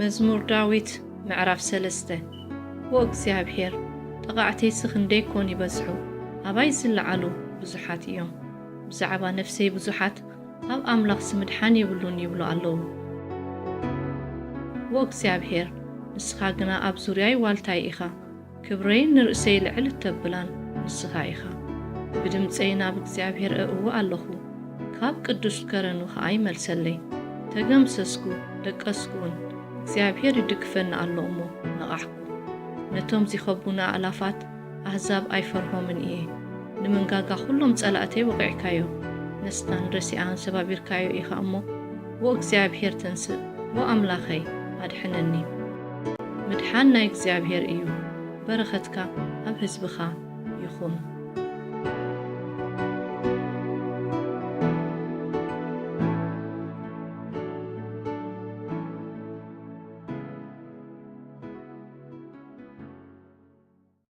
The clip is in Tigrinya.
መዝሙር ዳዊት ምዕራፍ ሰለስተ። ዎ እግዚኣብሔር፣ ጠቓዕተይሲ ክንደይ ኮን ይበዝሑ፣ ኣባይ ዝለዓሉ ብዙሓት እዮም። ብዛዕባ ነፍሰይ ብዙሓት፣ ኣብ ኣምላኽሲ ምድሓን የብሉን ይብሉ ኣለዉ። ዎ እግዚኣብሔር፣ ንስኻ ግና ኣብ ዙርያይ ዋልታይ ኢኻ፣ ክብረይ ንርእሰይ ልዕል እተብላን ንስኻ ኢኻ። ብድምፀይ ናብ እግዚኣብሔር እእዊ ኣለኹ፣ ካብ ቅዱስ ከረኑ ኸኣ ይመልሰለይ። ተገምሰስኩ፣ ደቀስኩ እውን፣ እግዚኣብሔር ይድግፈኒ ኣሎ እሞ ነቓሕኩ። ነቶም ዚኸቡና ኣእላፋት ኣህዛብ ኣይፈርሆምን እየ። ንመንጋጋ ኹሎም ጸላእተይ ወቒዕካዮ፣ ነስታን ረሲኣን ሰባቢርካዮ ኢኻ እሞ፣ ዎ እግዚኣብሔር ተንስእ፣ ዎ ኣምላኸይ ኣድሕነኒ። ምድሓን ናይ እግዚኣብሔር እዩ፣ በረኸትካ ኣብ ህዝብኻ ይኹን።